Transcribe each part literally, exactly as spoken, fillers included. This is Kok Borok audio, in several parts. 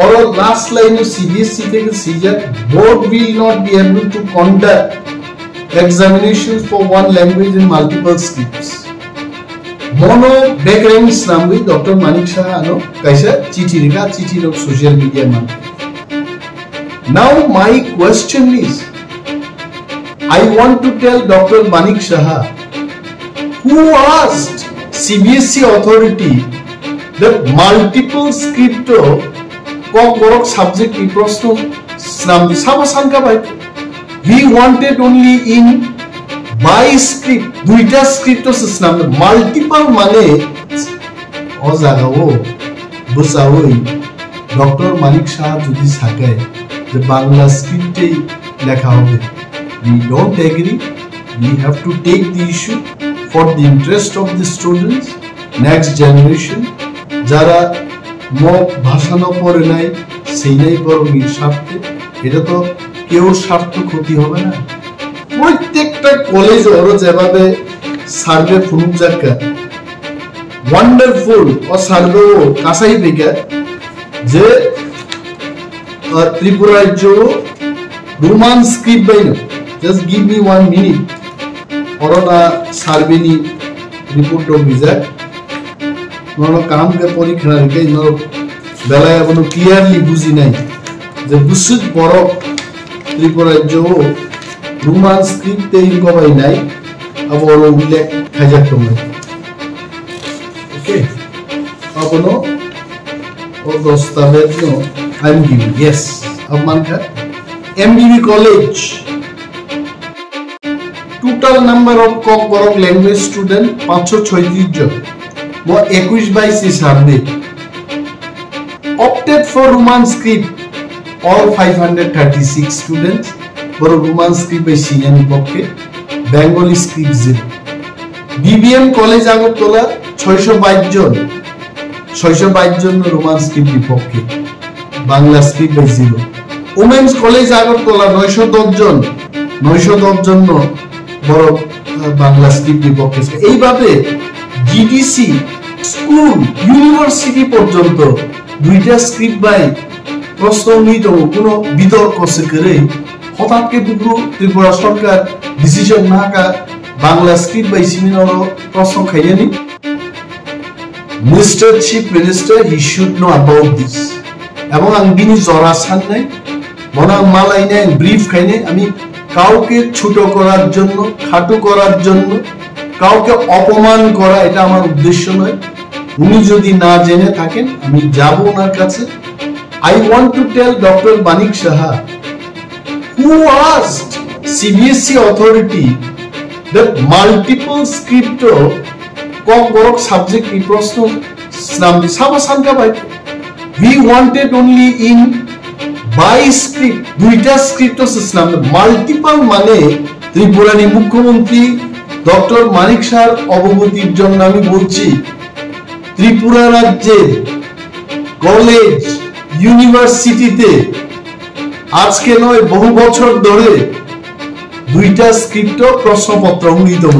Oro last line o C B S E theke swijak, "Board will not be able to conduct examinations for one language in multiple scripts." Mono background swnamwi Doctor Manik Saha ano kaisa chithi rikha, chithi rok social media man. Now my question is, I want to tell Doctor Manik Saha, who asked C B S E authority that multiple script o Kokborok subject ni proshno swnamdi? Sabo sankha bai, we wanted only in bi script, duita script o se swnamdi, multiple mane o jaga o bwchawi Doctor Manik Saha jodi sakai je Bangla script ei lekha hobe, we don't agree. We have to take the issue for the interest of the students, next generation, jara mo bhasha no porinai, seinai borokni sarthe, eta to keu sartho khoti hobe na. Prottekta college oro jebabe survey phunukjakka, wonderful, o survey o kasai phaikha je, uh, Tripura rajyo Roman script bai no. Just give me one minute. Oro na survey ni report rok rijak. Nono kaham khe pori khna rikhe, norok belai abono clearly bujinai je bwswk borok Tripura rajyo o Roman script tei gobai nai, abo oro ullekh khaijak tongo. Okay, abono o dostabej no M B B, yes, abo mankha M B B college. Total number of Kokborok language student panchsho choitris jon. Bo ekush bai si survey. Opted for Roman script, all five hundred thirty-six students. Boro Roman script bai sinani pokke, Bengali script zero. B B M College Agartala, choisho bais jon, choisho bais jon Roman script ni pokke, Bangla script bai zero. Women's College Agartala, noisho dos jon, noisho dos jon no borok, uh, Bangla script ni pokke. Ei babe G D C, school, university porjonto duita script bai proshno wngwi tongo, kuno bitorko se kwrwi. Hothat khe buphuru Tripura Sarkar decision nahakha Bangla script bai simi norok proshno khainani. Mister Chief Minister, he should know about this. Ebong ang bini jora sannai, bono ang malainai, ang brief khainai, ami কাউকে ছোট করার জন্য, খাটো করার জন্য, কাউকে অপমান করা, এটা আমার উদ্দেশ্য নয়। উনি যদি না জেনে থাকেন, আমি যাব ওনার কাছে। I want to tell Doctor Manik Saha, who asked C B S E authority that multiple script o Kokborok subject ni proshno swnamdi? Sabo sankha bai, we wanted only in bi script, duita script o se swnamdi, multiple mane Tripura ni Mukhyamantri Doctor Manik Saha-r obogotir jonno ami bolchi, Tripura rajyer college, university te আজকে নয়, বহু বছর ধরে দুইটা স্ক্রিপ্ট প্রশ্নপত্র উনি তো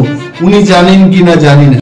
উনি জানেন কি না জানি না।